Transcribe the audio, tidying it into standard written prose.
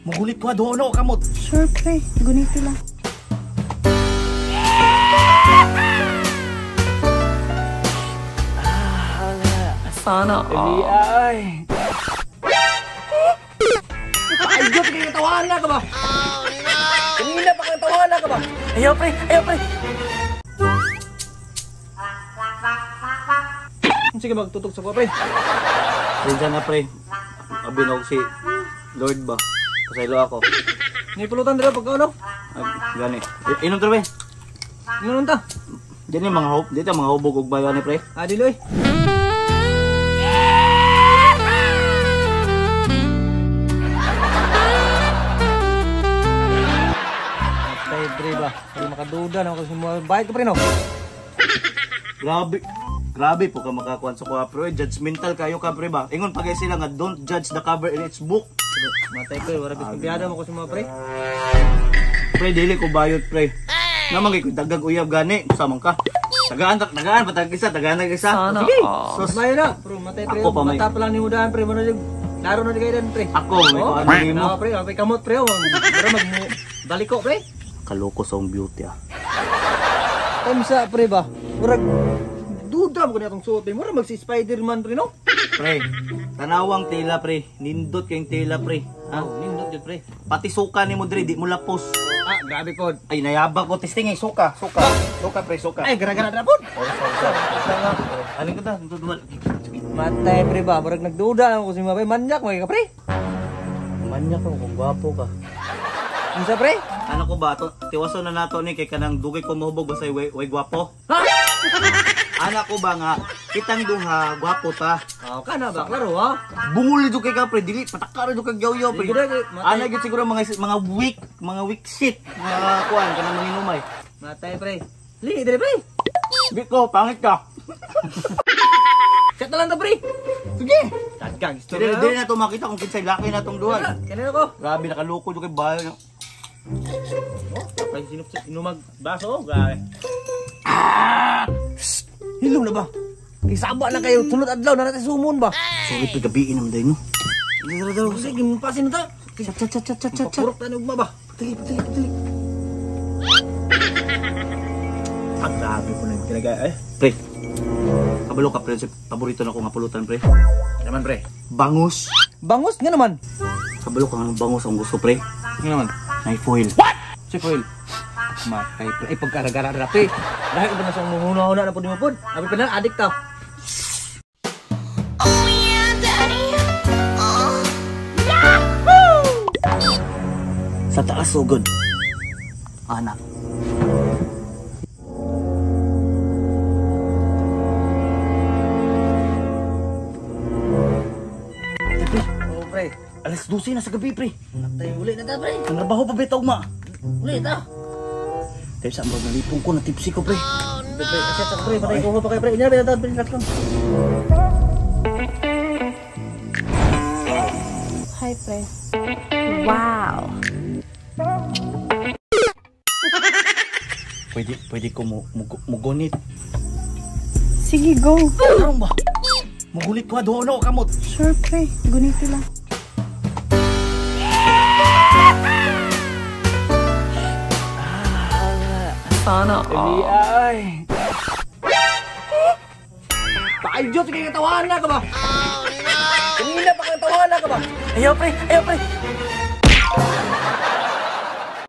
Mugulit ko duha na kamot. Sure pre, guniti lang. Sana all. Ay. Ay, Diyos, kaya tawahan na ka ba? Oh, no! Kanina pa kang tawahan na ka ba? Ayaw, pre! Ayaw, pre! Sige, magtutok sa ko, pre. Minsan na, pre. Abinog si Lord ba? Pasaylo ako. May pulutan dito pagka ano? Gani. Inom to, pre. Inom ta. Diyan yung mga hope. Dito mga hubog og bayo ni pre. Ah, dilo eh. Patay, pre ba? Hindi makaduda na kasi mo. Bayad ka, pre, no? Grabe. Grabe po ka makakuan sa kuha, pre. Judgmental kayo ka, pre ba? Ingon pa kayo sila nga don't judge the cover in its book. Matay, pre. Wala bis kumpiyada mo kasi mga pre. Pre, dili ko bayot, pre. Namang ko dagag uyab gani, samang ka. Tagaan, tagaan, patag isa, tagaan na isa. Sana Sige. all. Sus. Mayo na. Pero matay, pre. Ako pa, may- Mata pa lang ni Mudahan, pre. Muna yung laro na di kayo dan, pre. Ako, may kuan nimo. Ano, pre. May kamot, pre. Pero mag baliko, pre. Kaloko sa akong beauty ah. Time sa, pre ba? Murag duda mo kani atong suot, pre. Murag mag si Spider-Man, pre, no? Pre, tanawang tela, pre. Nindot kayong tela, pre. Ha? Oh, nindot yun, pre. Pati suka ni mo dre, di mo lapos. Ah, grabe pod. Ay, nayabag ko. Testing ay, suka, suka. Suka, pre, suka. Ay, gara-gara na pod. Oh, sorry, sorry. Alin ka ta? Matay, pre ba? Murag nagduda na ko si mga pre. Manyak, mga ka, pre. Manyak ko kung gwapo ka. Unsa, pre? Ano ko ba? To, tiwason na nato ni kay kanang dugay ko mahubog basta way gwapo. Ha? Ana ko ba nga kitang duha gwapo ta. Oh, kana ba? Klaro, ha? Bungol jud kay ka pre, dili patakara jud kag yaw-yaw pre. Sige na, matay. Ana gyud siguro mga weak shit mga kuan kanang manginumay. Matay, pre. Li, dili, pre. Biko, pangit ka. Chat na lang ta, pre. Sige. Dagang istorya. Dili dili na to makita kung kinsay laki na tong duha. Kanina ko. Grabe nakaloko jud kay bayo. Oh, pre, sinop inumag baso, grabe. Ah! Hilom na ba? Kisaba na kayo, sunod adlaw na natin sumon ba? Sorry pre, gabiin naman dahil no. Dili dili. Sige, pasin na ta. Chat chat chat chat chat chat. Purok na ugma ba? Patili patili patili. Ah, grabe po na yung talaga eh. Pre. Kabalo ka pre, paborito na ko nga pulutan pre. Naman pre. Bangus. Bangus nga naman. Kabalo ka nga bangus ang gusto pre. Nga naman. Nay foil. What? Si foil. Matay pre. Ay, pagkaragara na pre. Dahil ko ba na siyang munguna-una na po di mo po? Abi pa na, adik ta. Oh yeah, daddy. Oh. Sa taas sugod. Anak. Pre, Oh, pre. alas 12 na sa gabi pre. Matay, uli na ta pre. Ang trabaho pa bitaw ma. Uli ta. Tayo sa ambag nalipong ko, natipsi ko pre. Oh no. Pre, asyat sa pre. Patay ko pa kayo pre. Unya, pre, pre, relax lang. Hi pre. Wow. Pwede ko mugunit. Sige, go. Karon ba? Mugulit ko duha na kamot. Sure pre, guniti lang. Sana all. Ay. Ay, Diyos, kaya tawahan na ka ba? Oh no. Kanina pa kang tawahan na ka ba? Ayaw, pre! Ayaw, pre!